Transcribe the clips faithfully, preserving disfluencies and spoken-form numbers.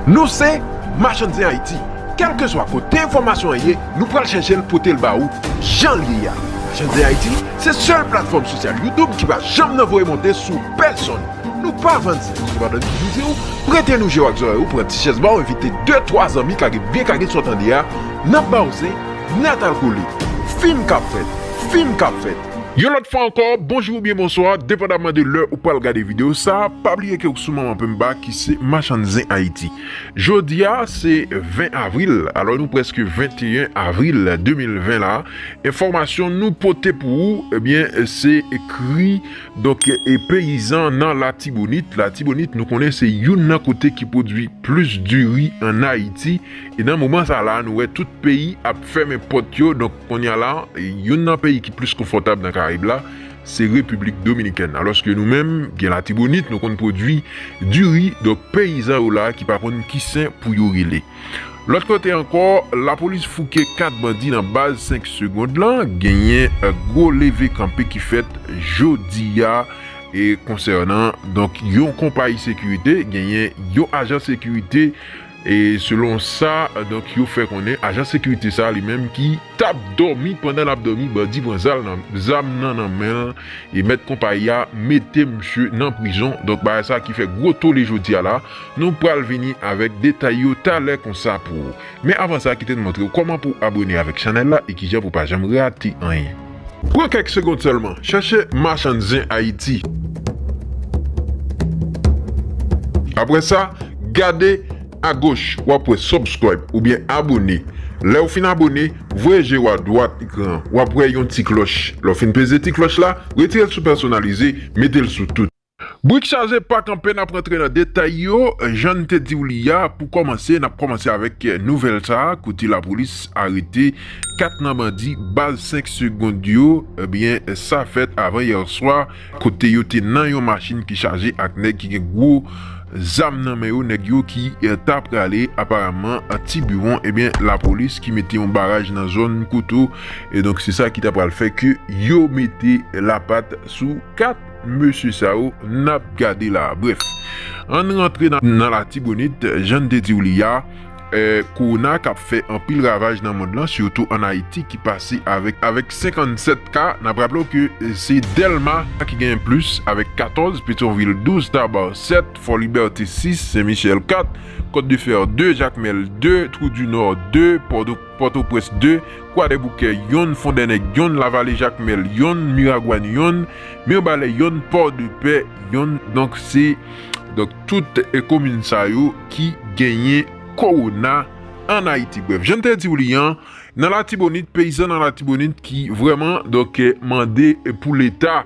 Nou se Machann Zen Ayiti. Kèlkeswa kote enfòmasyon an ye, nou pral chèche l pote l ba ou jan l ye a. Machann Zen Ayiti se sèl platfòm sosyal YouTube ki pa janm nan voye monte sou pèsonn. Nou pa vann zen. Sepandan, nou toujou di w, prete nou je w ak zòrèy ou, pran ti chèz ba w, envite de, twa zanmi, kage byen kage sa w tande a, n ap ba w zen, n at al kole. Fim k ap fèt, fim k ap fèt. Yon lòt fwa ankò, bonjou oubyen bonswa, depandaman de lè ou pral gade videyo sa a, pa bliye ke w sou Manman Pemba ki se Machann Zen Ayiti. Jodi a, se ven avril, alò nou prèske venteyen avril de mil ven la. Enfòmasyon nou pote pou ou, ebyen, se kri, donk, e peyizan nan Latibonit. Latibonit, nou konnen se youn nan kote ki pwodui plis diri ann Ayiti. E nan moman sa la, nou wè tout peyi ap fèmen pòt yo. Donk, kounye a la, youn nan peyi ki plis konfòtab nan Karayib la, se Repiblik Dominikèn. Alòske nou menm, gen Latibonit, nou konn pwodui diri. Donk, peyizan yo la ki pa konn ki sen pou yo rele. Lòt kote ankò, lapolis fouke kat bandi nan baz senk segonn lan. Genyen, eh, gwo leve kanpe ki fèt jodi a, e konsènan, donk, yon konpayi sekirite, genyen yon ajan sekirite, e selon sa, donk, yo fè konnen, ajan sekirite sa li menm ki t ap dòmi, pandan l ap dòmi, bandi pran zam nan, zam nan nan men l, e mèt konpayi a mete misye nan prizon. Donk, bagay sa ki fè gwo tole jodi a la, nou pral vini avèk detay yo talè konsa pou ou. Men avan sa, kite n montre w kòman pou w abone avèk chanèl la e kijan pou w pa janm rate anyen. Pran kèk segonn sèlman, chèche Machann Zen Ayiti. Apre sa, gade agoch, w ap wè subscribe oubyen abone. Lè w fin abone, voye je w adwat ekran an, w ap wè yon ti klòch. Lè w fin peze ti klòch la, retire l sou pèsonalize, mete l sou tout. Brik chaje pa kanpe, n ap rantre nan detay yo. Jan n te di w li a, pou kòmanse, n ap kòmanse avèk nouvèl sa a, kote lapolis arete kat nan bandi baz senk segonn yo. Ebyen, sa fèt avan yè swa, kote yo te nan yon machin ki chaje ak nèg ki gen gwo zam nan men yo, nèg yo ki, eh, ta prale, aparamman, eh, Tibiwon. Ebyen, lapolis ki mete yon baraj nan zòn Kouto, e donk se sa ki ta pral fè ke yo mete lapat sou kat mesye sa yo n ap gade la a. Brèf, ann rantre nan, nan Latibonit, jan n te di w li a, eh, kowona k ap fè anpil ravaj nan mond lan, sitou ann Ayiti, ki pase avèk, avèk senkannsèt ka. N ap raple w ke, eh, se Dèlma ki genyen plis, avèk katòz, Petyonvil douz, Taba sèt, Fò Libète sis, Sen Michèl kat, Kòt de Fè de, Jakmèl de, Twou di Nò de, Pòdo-, Pòtoprens de, Kwadèboukè yonn, Fondènèg yonn, Lavale Jakmèl yonn, Miragwàn yonn, Mibalè yonn, Pòdepè yonn. Donk, se, donk, tout, eh, komin sa yo ki genyen kowona ann Ayiti. Brèf, jan n te di w li an, nan Latibonit, peyizan nan Latibonit ki vrèman, donk, eh, mande, eh, pou Leta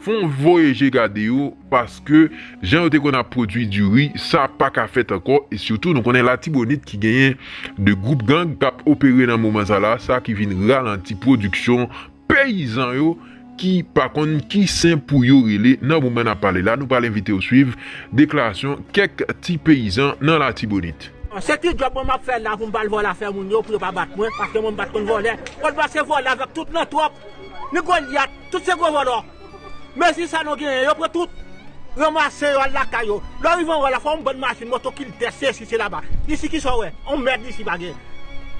fè yon voye je gade yo, paske jan yo te konn ap pwodui diri, sa pa ka fèt ankò. E sitou, nou konnen Latibonit ki genyen de gwoup gang k ap opere nan moman sa la, sa ki vin ralanti pwodiksyon peyizan yo ki pa konn ki sen pou yo rele. Nan moman n ap pale la, nou pral envite w swiv deklarasyon kèk ti peyizan nan Latibonit. Se ti djòb mwen m ap fè la pou m pa al vòlè afè moun yo, pou yo pa bat mwen, paske mwen m pa t konn vòlè. Odma se vòlè avèk tout nan twòp. Ni Golyat, tout se gwo vòlò. Mezi sa nou genyen, yo pran tout. Ranmase yo, al lakay yo. Lè w rive anwo la, fò yon bann machin, motokiltè, sesi, selaba. Isi ki sa w wè? On mèd isi pa gen.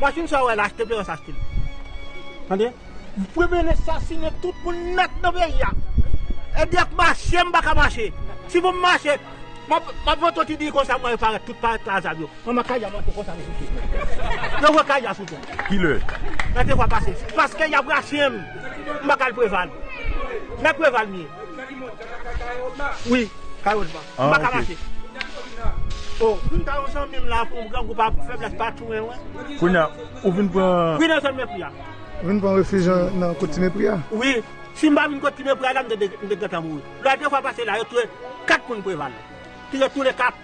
Machin sa w wè la, achte Perez achte l. Tande? Premye n asasinen tout moun nèt nan peyi a. Ede ak mache, m pa ka mache. Si pou m mache, m ap, m ap vann ti diri konsa, mwen parèt, tout parèt la zam yo. Mwen, mwen kay a monte konsa, nou sou tou. Yo wè kay a sou tou. Kilè? Nan te fwa pase. Paske y ap rache m. M pa ka al Preval. Nan Preval m ye. Wi, kay Odma. M pa ka mache. O, m ta yon zanmi m la, pou grangou pa fèblès pa touye mwen. Kounye a, ou vin pran. Wi, nan zòn Mepri a. Ou vin pran refij nan, nan kot Ti Mepri a? Wi, si m pa vin kot Ti Mepri a la, m te, m te gentan mouri. Lè de fwa pase la, yo touye kat moun Preval. Tire tou le kat.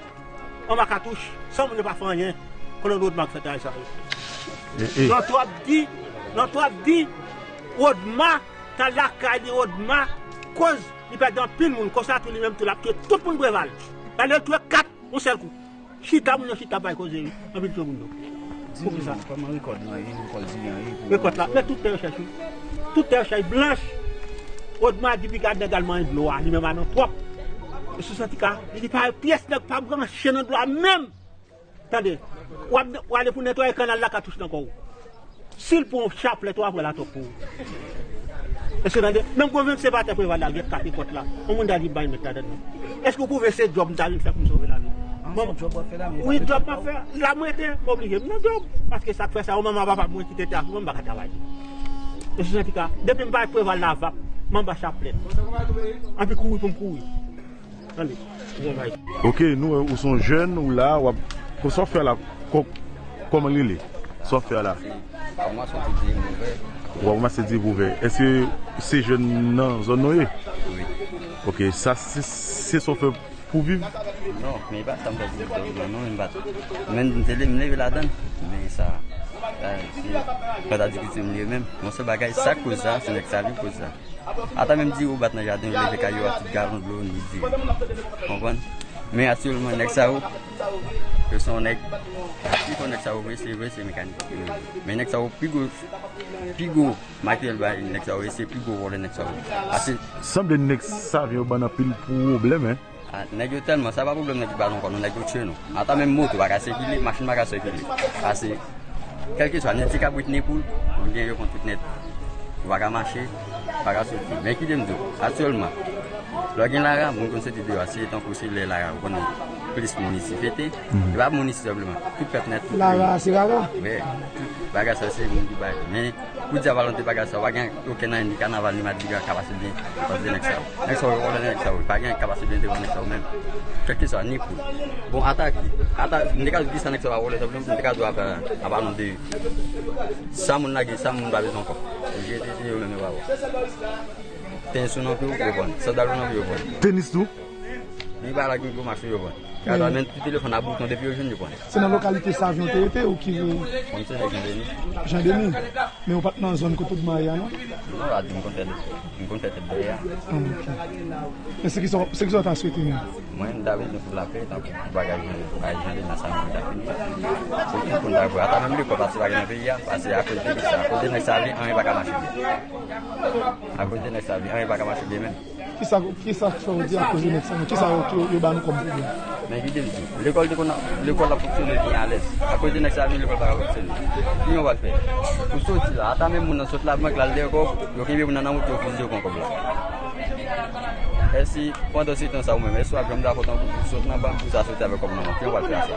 Anba katouch, san moun yo pa fè anyen. Kolonèl Odma k fè travay sa yo. Nan twòp di, nan twòp di, Odma, t al lakay li Odma, koz li pèdi anpil moun, konsa tou li menm tou l ap touye tout moun Preval. L ale touye kat yon sèl kou. Chita, moun yo chita bay koze wi, anpil touye moun yo. Poukisa? Kòman rekòt lan ye, rekòt di an ye pou. Rekòt la, men tout tè yo chèch wi. Tout tè yo chèch blanch. Odma di piga nèg al manyen dlo a, li menm a nan twòp. Sou santika, li di pa pyès nèg pa branche nan dlo a menm. Tande, w ap, w ale pou netwaye kanal la ka touche nan kò w. Si l pran yon chaplèt, w ap wè l a twòp pou ou. Èske tande? Menm konvenk se pa tè Preval la, gèt kape pòt la. Yon moun ta di bay mèt ladann nan. Èske w pwouve se djòb m ta vin fè pou m sove lavi? Wi, djòb m ap fè. La m rete, m oblije m nan djòb. Paske sa k fè sa, yon manman papa mwen kite tè a pou mwen, m pa ka travay. Mesye Santika, depi m pa wè Preval la, vap, m anba chaplèt. Anpi kouri pou m kouri. Tande, bon bagay. Ok, nou wè ou se yon jèn, ou la, w ap, sa w fè la, kò-, kòman l rele? Sa w fè la? Ou ap ranmase diri pou vè. Èske se jèn nan zòn nou ye? Wi. Ok, sa se, se sa w fè pou viv? Non, men e pa sa m fè pou viv non, non, men m pa t-, men m te le-, m leve ladann, men sa, sa, se, pa ta di ki se m ye menm. Yon sèl bagay, sa k koz sa, se nèg sa vin koz sa. Ata menm diri yo bat nan jaden, yo leve kay yo ak tout galon dlo, ni diri. Konprann? Men aktyèlman, nèg sa yo, yo se yon nèg, pifò nèg sa yo vre, se vre, se mekanik yo ye. Men nèg sa yo, pi gwo, pi gwo materyèl bay nèg sa yo ye, se pi gwo vòlè nèg sa yo ye. Ase. Sanble nèg sa vin yo ban anpil pwoblèm, en. Ah, nèg yo tèlman, sa pa pwoblèm nèg yo ba nou ankò, non, nèg yo tchwe nou. Ata menm moto pa ka sikile, machin pa ka sikile. Pase, kèlkeswa, ni ti kabrit ni poul, ou gen yo pran tout nèt. Ou pa ka mache, pa ka soti. Men kite m di w, aktyèlman, lè w gen lari, moun konn soti deyò, se tankou se lè lari, ou konn plis moun isi fete, e pa moun isi senpleman, tout pèp nèt, tout peyi. Lari, se rara. Wi, tout bagay sa, se moun ki bay. Men, Pou di a valante bagay sa yo, pa gen okenn anyen, ni kanaval, ni madrigal ka pase byen, pase nèg sa yo. Nèg sa yo, yo vòlè nèg sa yo, pa gen anyen ka pase byen devan nèg sa yo menm. Kèlkeswa, ni poul. Bon, ata, ata, m te ka di w kisa nèg sa yo a vòlè, senpleman, m te ka di w apa, apa non de sa moun lage, sa moun pa bezwen ankò. Jete, se yo menm yo pa bon. Tenis ou nan pye w, yo pran. Sandal ou nan pye w, yo pran. Tenis tou? Li pa la gen gwo mache yo pran. Kaka men ti telefòn a bouton depi yo jwenn yo pran. Se nan lokalite Savyon te rete ou ki rele? Mwen se nèg Jan Deni. Jan Deni? Men ou pa t nan zòn kote w t mare a, non? Non, la di m konn fè, m konn fè tèt dèyè a. Ah, ok. Men se kisa, se kisa w ta swete menm? Mwen, m ta bezwen pou lapè, tankou pou bagay Jan, bagay Jan Deni nan Savyon ta fini. Se tout moun ta vre. Ata menm lekòl pase pa gen nan peyi a, pase akoz de sa. Akoz de nèg sa vle, anyen pa ka mache byen. Akoz de nèg sa vle, anyen pa ka mache byen menm. Kisa, kisa k fè w di akoz de nèg sa yo? Kisa yo, yo, yo ba nou kòm pwoblèm? Men kite m di w, lekòl te konn, lekòl ap fonksyone byen alèz. Akoz de nèg sa vini, lekòl pa ka fonksyone. Ki yon va fè? Ou soti la, ata menm moun nan sot la, bank la, l dèyè kò w, yo kenbe moun nan nan wout, yo fiziye w pran kòb la. Èske pandan se tan sa ou menm, èske w ap janm dakò tankou pou sot nan bank, pou sa soti avèk kòb nan men w? Ki yon va fè a sa?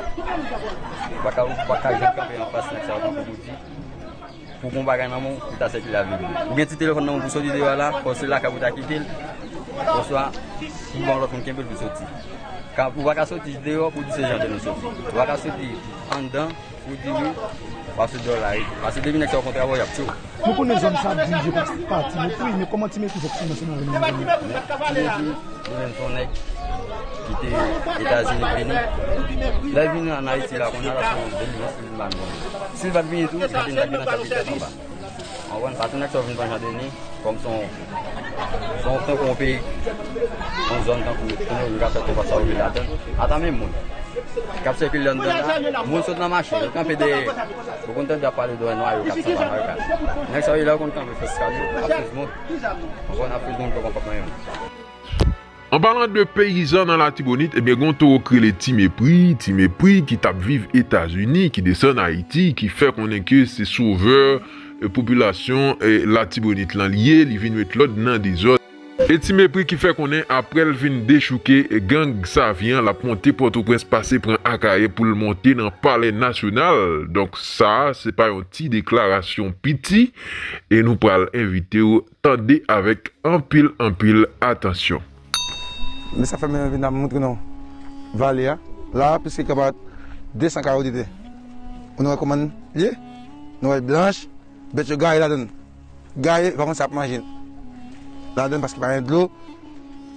Ou pa ka, ou pa ka janm kanpe anfas nèg sa yo tankou pou di, pou gon bagay nan men w, pou ta sikile avè l. Ou gen ti telefòn nan men w pou soti deyò a la, fò se lakay ou ta kite l, oswa pou ban lòt moun kenbe l pou soti. Ka, ou pa ka soti deyò pou di se Jan Deni ou soti. Ou pa ka soti anndan pou di wi, w ap soti deyò lari. Paske depi nèg sa yo konn travay, y ap tchwe w. Nou konnen zòn sa ap dirije pa, pa Ti Mepri, men kòman Ti Mepri fonksyone ansanm avè nou menm zòn nan? Ti Mepri, li menm se yon nèg ki te Etazini vini. Lè l vini ann Ayiti la, kounye a l ap fè yon delivrans, li vin ba nou. Si l pa t vini tou, se te nèg nan kapital anba. Ou konprann? Paske nèg sa yo vin pran Jan Deni, kòm se yon, se yon, tankou yon peyi, yon zòn tankou, kounye a yo ka fè konpa sa yo vle ladann. Ata menm moun k ap sikile anndan la, moun sot nan mache, yo kanpe dèyè. Ou konn tande y ap pale de nwa yo k ap sanba nwa yo ka. Nèg sa yo, lè yo konn kanpe fè eskal yo, ap swiv moun. Ou konprann, ap swiv moun pou pran kòb nan men moun. An palan de peyizan nan Latibonit, ebyen, gen yon towo k rele Ti Mepri, Ti Mepri ki t ap viv Etazini, ki desann Ayiti, ki fè konnen ke se sovè, e, popilasyon, e, Latibonit lan li ye, li vin met lòd nan dezòd. E Ti Mepri ki fè konnen aprè l fin dechouke gang Savyen, l ap monte Pòtoprens, pase pran Akayè pou l monte nan Palè Nasyonal. Donk sa, se pa yon ti deklarasyon piti, e nou pral envite w tande avèk anpil, anpil atansyon. Men sa fè m vin ap montre nou vale a. La, plis ke kapab de san kawo de tè. Nou wè kòman l ye? Nou wè l blanch, bèt yo gaye ladann. Gaye, pa konn sa ap manje ladann paske pa gen dlo.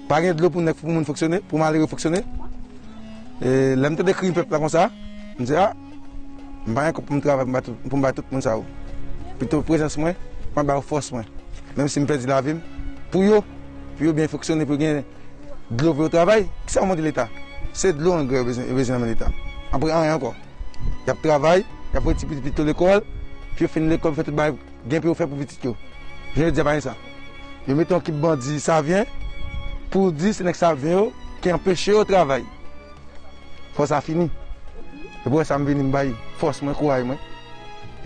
Pa gen dlo pou nèg, pou moun fonksyone, pou malere fonksyone. E, lè m tande kri pèp la konsa, m di, a, m pa gen kòb pou m travay pou m bay tout, pou m bay tout moun sa yo. Pito prezans mwen, mwen ba yo fòs mwen. Menm si m pèdi lavi m, pou yo, pou yo byen fonksyone, pou yo gen dlo pou yo travay, kisa yo mande Leta? Se dlo, angrè yo bezwen, yo bezwen nan men Leta. Apre anyen ankò. Y ap travay, y ap voye ti pitit yo lekòl, pou yo fin lekòl, pou fè tout bagay gen pou yo fè pou pitit yo. Jounen jodi a pa gen sa. Yo mete yon ekip bandi Savyen pou di se nèg Savyen yo ki anpeche yo travay. Fò sa fini. E pou wè sa, m vini, m bay fòs mwen, kouraj mwen.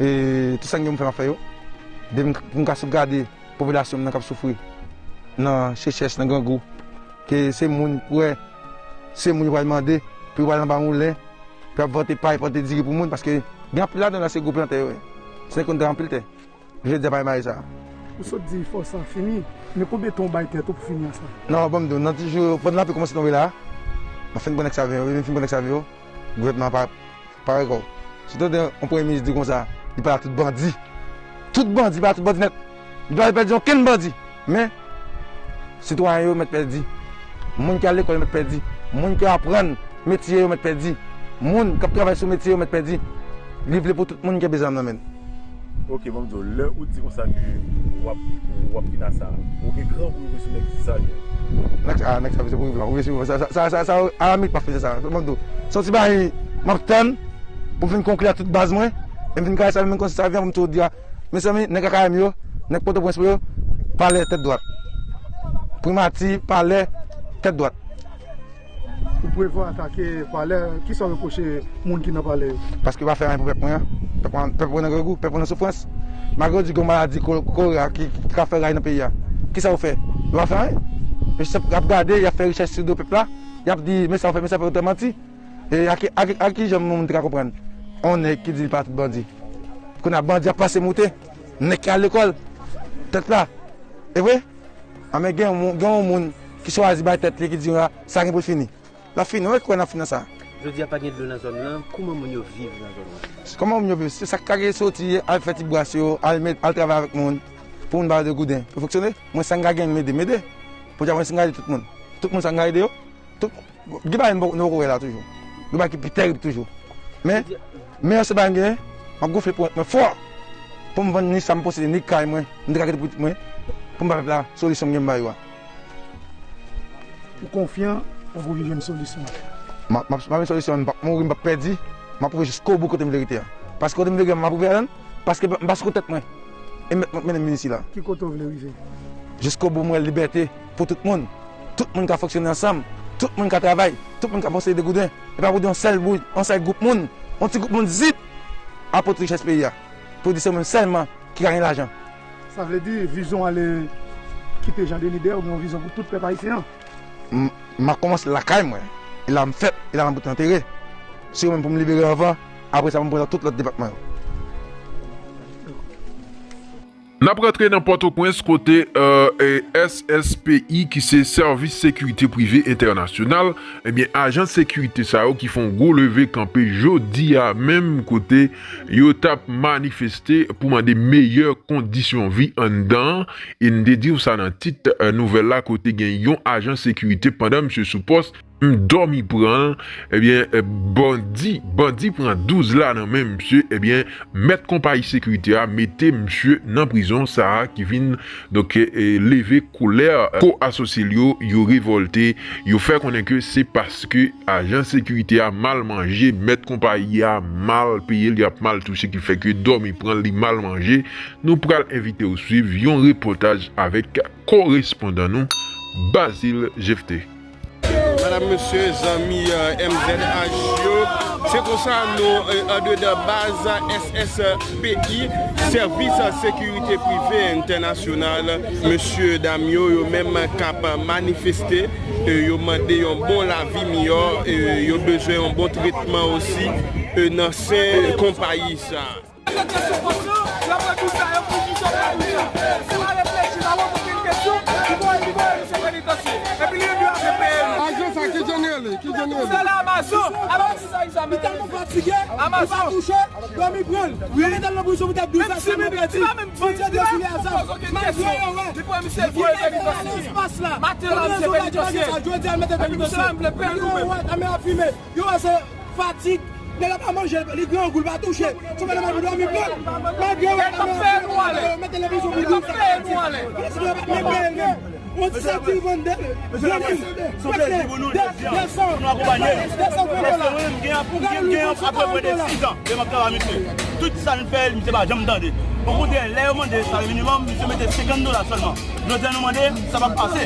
E tout sa m gen pou m fè, m ap fè yo. Depi m, pou m ka sovgade popilasyon m nan k ap soufri nan sechrès, nan grangou. Ke se moun, pou wè, se moun yo pral mande, pou yo pral anba moulen, pou y ap vante pay, vante diri pou moun, paske gen anpil ladan yo la, se gwo plantè yo ye. Se nèg konn anpil tè. Jodi a pa gen bagay sa. Ou sot di fòs sa fini, men konbyen tan w bay tèt ou pou fini ak sa? Non, ban m di w, nan ti jou, pandan lapli kòmanse tonbe la, m ap fin pran nèg sa avè yo, wi, m fin pran nèg sa avè yo, gouvènman an pa, pa rele kò w. Si w tande yon premye minis di konsa, li pale a tout bandi. Tout bandi, li pale a tout bandi nèt. Li pa pèdi okenn bandi. Men, sitwayen yo mèt pèdi. Moun ki al lekòl yo mèt pèdi. Moun ki aprann metye yo mèt pèdi. Moun k ap travay sou metye yo mèt pèdi. Li vle pou tout moun kenbe zam nan men l. Ok, bon, m di w, lè ou di konsa ke w ap, w ap fin ak sa, ou gen kran pou rive sou nèg sa yo? Nèg sa, nèg sa vle se pou rive la. Ou vle se pou sa, sa, sa, sa, sa, a la limit, m ap fè sa. Bon, m di w, se yon ti bagay m ap tann pou m fin konkli ak tout baz mwen, e m fin kare sa, m vin konsa sa vyen pou m tou di a, mezanmi, nèg Akayè m yo, nèg Pòtoprens yo, palè tèt dwat. Primati, palè tèt dwat. Ou prevwa atake palè, kisa w repwoche moun ki nan palè yo? Paske yo pa fè anyen pou pèp mwen an. Pèp mwen, pèp mwen nan grangou, pèp mwen nan soufrans. Malgre yo di gen yon maladi ko-, kolera ki, ki ka fè ray nan peyi a. Kisa yo fè? Yo pa fè anyen. Yo jis ap gade, y ap fè richès sou do pèp la. Y ap di, men sa yo fè, men sa yo fè, yo te manti. E a ki, a ki, a ki jan moun te ka konprann? On nèg ki di li pa tout bandi. Kounye a bandi ap pase moute. Nèg ki al lekòl. Tèt la. E vre? A men gen yon moun, gen yon moun ki chwazi bay tèt li ki di, "A, sa gen pou l fini." L ap fini, wi, kwè n ap fini nan sa. Jodi a pa gen dlo nan zòn nan, kòman moun yo viv nan zòn nan? Kòman moun yo viv? Se sa k ka gen soti, al fè ti bras yo, al met, al travay avèk moun, pou moun ba yo de gouden, pou fonksyone. Mwen sa m ka gen m ede, m ede. Pou di a mwen si m ka ede tout moun. Tout moun sa m ka ede yo. Tout, gen bagay nou poko wè la toujou. Gen bagay ki pi tèrib toujou. Men, meyè se bagay m genyen, m ap gonfle ponyèt mwen fò. Pou m vann ni sa m posede, ni kay mwen, m te ka kite pitit mwen, pou m ba pèp la solisyon m gen m ba yo a. Ou konfyan w ap rive jwenn solisyon? M ap, m ap, m ap jwenn solisyon, m p ap mouri, m p ap pèdi, m ap rive jiskobou kote m vle rete a. Paske kote m vle rete a, m ap rive ladan l, paske m pa sou tèt mwen. E mèt mwen k mennen m vin isi la. Ki kote w vle rive? Jiskobou, m wè libète pou tout moun. Tout moun ka fonksyone ansanm. Tout moun ka travay. Tout moun ka posede gouden. E pa pou di yon sèl bout, yon sèl gwoup moun, yon ti gwoup moun zip ap pot richès peyi a. Pou di se moun sèlman ki ka gen lajan. Sa vle di, vizyon w ale kite jan de lidè, ou gen yon vizyon pou tout pèp ayisyen an? M, m a kòmanse lakay mwen. E la m fèt, e la m pou antere. Se yo menm pou m libere anvan, apre sa pou m pran nan tout lòt depatman yo. N ap rantre nan Pòtoprens kote, e, e, S S P I ki se Sèvis Sekirite Prive Entènasyonal, ebyen, ajan sekirite sa yo ki fè yon gwo leve kanpe jodi a menm kote yo t ap manifeste pou mande meyè kondisyon vi anndan an. E n te di w sa nan tit, e, nouvèl la kote gen yon ajan sekirite pandan misye sou pòs, m dòmi pran l, ebyen, e, bandi, bandi pran douz la nan men misye, ebyen, mèt konpayi sekirite a mete misye nan prizon sa a ki vin, donk, e, e, leve kolè, e, ko asosye l yo, yo revòlte, yo fè konnen ke se paske ajan sekirite a mal manje, mèt konpayi a mal peye l, y ap mal touche, ki fè ke dòmi pran l, li mal manje. Nou pral envite w swiv yon repòtaj avèk korespondan nou, Bazil Jephté. Madam, mesye, zanmi, e, M Z H yo, se konsa nou, e, andedan baz S S P I, Sèvis Sekirite Prive Entènasyonal, mesye dam yo, yo menm k ap manifeste, e, yo mande yon bon lavi miyò, e, yo bezwen yon bon tretman osi, e, nan sen konpayi sa. Ajan sa, ki jan li rele? Ki jan li rele? Li tèlman fatige, li pa touche, dòmi pran l. Yo mete l nan prizon poutèt douz a, se mwen ki di. Bondye te sou li a zam. Malgre yo wè, li te nan espas la. Yo mete l sou la, yo di sa, jodi a, mete l nan prizon. Yo wè, kamera ap filme. Yo wè se fatig. Nèg la pa manje, li grangou, li pa touche. Sou fè nan manje, dòmi pran. Malgre yo wè kamera, yo mete l nan prizon pou douz an. Yo pa menm peye l menm. On ti sèk ti vann de, de san, de san frank dola. Pou gade yon sèk san frank dola. Tout sa n fè, misye pa janm tande. Okontrè, lè yo mande salè minimòm, misye mete senkant dola sèlman. Jodi a nou mande, sa p ap pase.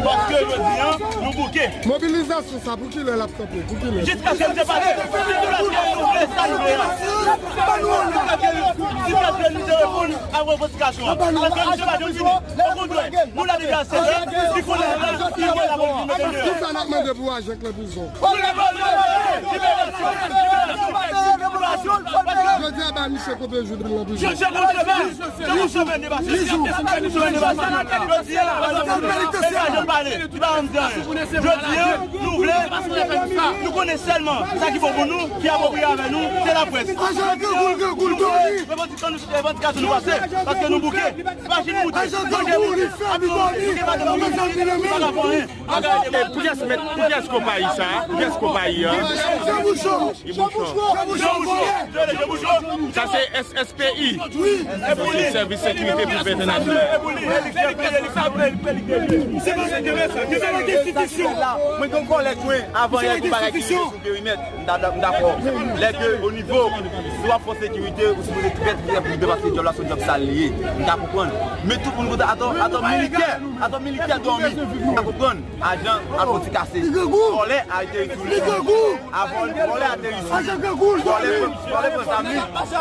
Paske jodi a, nou bouke. Mobilizasyon sa, pou kilè l ap kanpe? Pou kilè? Jiskaske misye pale. Jiskaske nou vle sa nou vle a. Jiskaske nou te reponn a revandikasyon an. Paske misye pa janm fini. Okontrè, nou la depi a sèt è, li konnen la, li gen la pou li mete deyò. Kisa n ap mande pou ajan k nan prizon? Jodi a ba misye kote jou nan prizon. Jodi a, nou vle, nou konnen sèlman sa ki bon pou nou, ki apwopriye avè nou, se laprès. Revandikasyon nou pase, paske nou bouke. Machin moute, manje moute. Nou gen pa de pwoblèm, nou pa ka fè anyen. E poukiyès mèt, poukiyès konpayi sa a? Poukiyès konpayi a? Jean Bouchon. Jean Bouchon. Sa se S S P I. Sèvis Sekirite Piblik Entènasyonal. Mwen gen yon kòlèg mwen, avan yè, ki bagay ki rive sou perimèt. M ta, m dakò. Lè ke o nivo, si w ap fè sekirite, ou sipoze trè, trè pride paske djòb la se yon djòb sal li ye. M ka konprann. Men tout moun kontan, atò, atò militè, atò militè dòmi. M ka konprann. Ajan ap fè ti kase. Vòlè ateri sou li. Vòlè ateri sou li. Vòlè, vòlè pran zam li.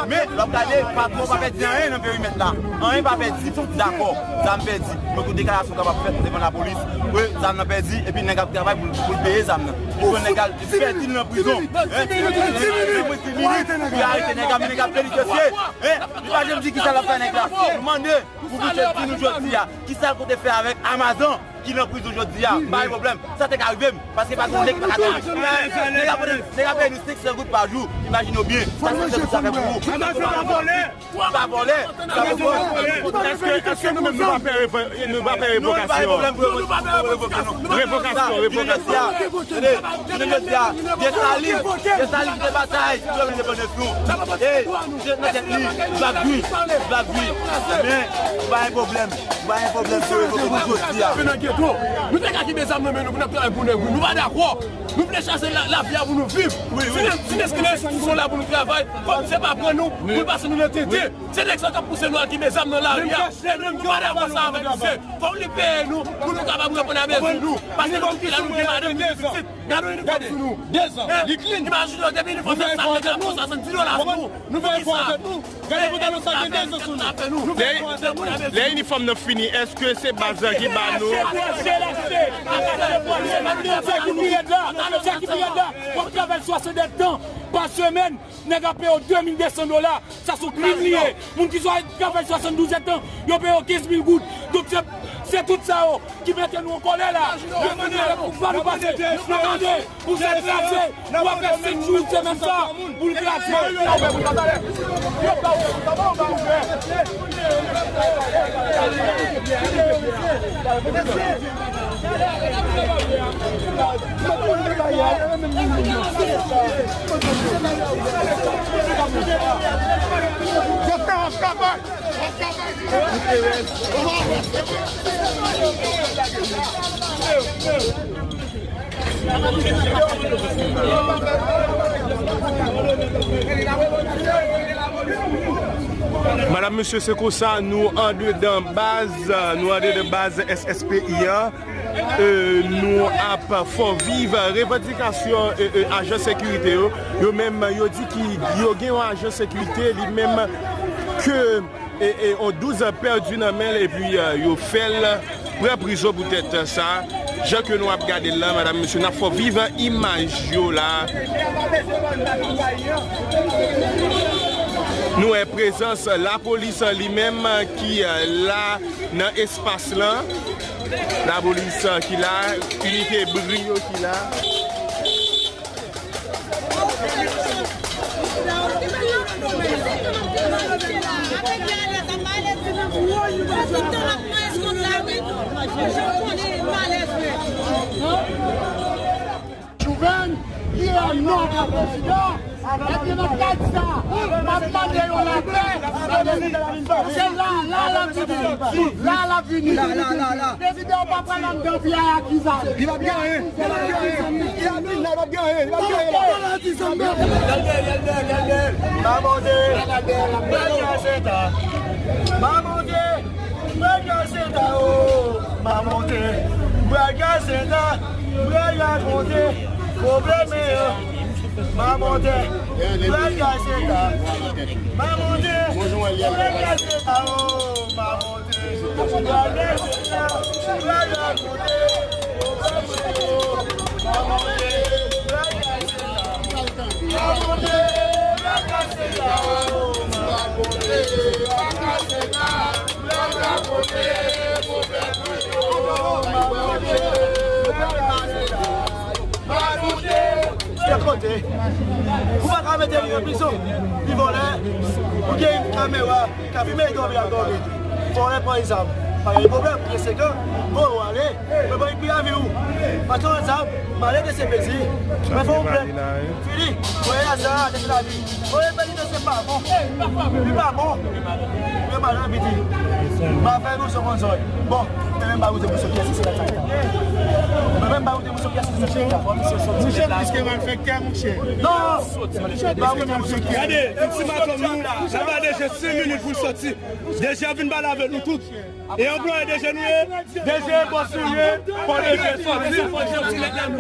Men, lè w ap gade, patwon pa pèdi anyen nan perimèt la. Anyen pa pèdi. Dakò, zam pèdi. Men kou deklarasyon kapab fèt devan lapolis, wi, zam nan pèdi, epi nèg ap travay pou, pou l peye zam nan. Pou nèg al pèdi l nan prizon. Hein? Nan prizon, ti minit, ti minit. Pou arete nèg la, men nèg ap delite pye. Hein? Li pa janm di kisa l ap fè nèg la. Nou mande pou misye di nou jodi a, kisa l konte fè avèk Amazon ki nan prizon jodi a? Pa gen pwoblèm. Sa te ka rive m, paske pa gen yon nèg ki pa ka travay. Nèg ap, nèg ap peye nou senk san goud pa jou. Imajine w byen. Sa se sa fè pou ou. Amazon pa vòlè. Pa vòlè. Èske, èske nou menm nou pa pè revo-, nou pa pè revokasyon? Non, nou pa gen pwoblèm pou revokasyon. Revokasyon, revokasyon. Tande, jounen jodi a, Desalin, Desalin te batay pou lendepandans nou. E, se nan tèt li, li va gri, li va gri. Men, pa gen pwoblèm, pa gen pwoblèm pou revoke nou jodi a. Men nan geto, nou te ka kenbe zam nan men nou pou n ap travay pou nèg, wi, nou pa dakò. Nou vle chache la, lavi a pou nou viv. Si nèg, si nèg ki nan enstitisyon la pou nou travay, fòk misye pa pran nou, pou l pase nou nan tenten. Se nèg sa k ap pouse nou al kenbe zam nan lari a. E nou, nou pa dakò sa avèk misye. Fòk li peye nou, pou nou kapab reponn a bezwen nou. Paske nou ki la, nou gen madanm, nou gen pitit. Gade yon inifòm sou nou. Dezan. Li klin. Imajine w, depi inifòm nan sa, nèg la pran swasanndis dola sou nou. Nou fè efò avèk nou. Gade pantalon sa gen dezan sou nou. Nou fè efò avèk nou. Lè, lè inifòm nan fini, èske se baz la ki ba nou? Sa ki pi rèd la, sa ki pi rèd la, w ap travay swasannèf tan pa semèn, nèg ap peye w de mil de san dola. Sa se yon krim li ye. Moun ki swa travay swasanndouz èdtan, yo peye yo kenz mil goud. Donk, se, se tout sa yo ki mete nou an kòlè la. Yo mande pou pa nou pase. Nou mande pou se kraze. Nou ap fè senk jou semèn sa pou l kraze. Madanm, mesye, se konsa, nou andedan baz, nou andedan baz S S P I an. E, nou ap fè viv revandikasyon, e, e, ajan sekirite yo. Yo menm, yo di ki yo gen yon ajan sekirite, li menm ke, e, e, on douz an pèdi nan men l, epi, e, yo fè l pran prizon poutèt sa. Jan ke nou ap gade l la, madanm, mesye, n ap fè viv imaj yo la. Nou wè prezans lapolis li menm ki, e, la nan espas lan. Lapolis ki la, inite bri yo ki la. Juvèn, ki an nò Prezidan, epi nan kad sa, m ap mande yon lapè. Se la, la, l ap vini. La, l ap vini. Prezidan, w pa pral anndan pou y al akize. Li p ap gen anyen. Li p ap gen anyen. Li ap vin la, li p ap gen anyen. Li p ap gen anyen la. Gade, gade, gade, gade. Pa monte. Bèl kay Senta. Pa monte. Bèl kay Senta, o. Pa monte. Bèl kay Senta. Bèl kay Senta. Pwoblèm yo. Mamonte, bèl kay Senta. Mamonte, bèl kay Senta, o, Mamonte. Bèl kay Senta, bèl kay Senta. Mamonte, bèl kay Senta. Mamonte, bèl kay Senta, o, Mamonte. Bèl kay Senta, bèl kay Senta. Ekoute, ou pa ka mete li nan prizon. Li vòlè, ou gen yon kamera, ka filme li dòmi, ap dòmi. Vòlè pran zam. Pa gen pwoblèm, gen senk an, bon, ou ale. Men bon, epi lavi ou. Pase yon zam, m ale de se pezi. Men fè yon plent. Fini. Voye Lazare, de se lavi. Voye pezi. Se pa bon. Li pa bon. Li pa bon, piti. M a fè nou sou konzòy. Bon, mwen menm m pa goute pou sou pyès isi la. Mwen menm m pa goute pou sou pyès isi la. Mouche, piske malfektè, mouche. Non. Piske malfektè. Gade, yon ti maton nou, sa va deje senk minit pou l sòti. Deje ap vin pale avèk nou tout. E anplwaye deje nou ye, deje bòs nou ye, fò deje sòti.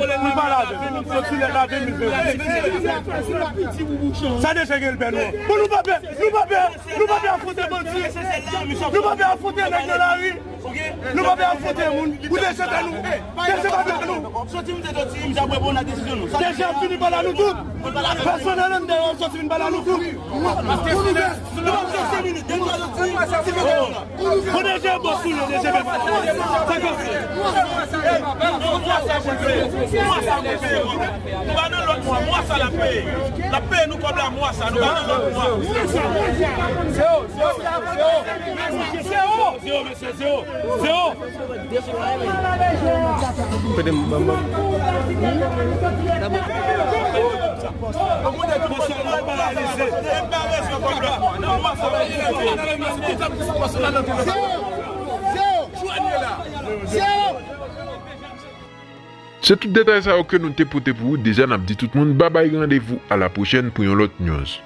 Nou pa lave, nou sòti lè lave nou fè. Sa deje gen l pè nou. Bon, nou pa pè, nou pa pè, nou pa pè afwonte bandi. Nou pa pè afwonte nèg nan lari. Nou pa pè afwonte moun. Ou deje pè nou. Deje pa pè nou. Soti m te soti, m t ap reponn a desizyon nou. Deje ap fini pale a nou tout. Pèsonèl anndan yo soti vin pale a nou tout. Pou nou fè. Nou ap fè senk minit. Depi soti, ti fè kay la. Pou deje bòs ou yo, deje pè. Sa k ap fèt? Mwa sa pou l peye. Mwa sa pou l peye. Nou pa nan lòt mwa. Mwa sa l ap peye. L ap peye nou kòb la mwa sa. Nou pa nan lòt mwa. Zero, zero, zero. Zero, mesye, zero. Zero. Pede m, ban m, ban m. Se tout detay sa yo ke nou te pote pou ou. Deja n ap di tout moun babay, randevou a la pwochèn pou yon lòt news.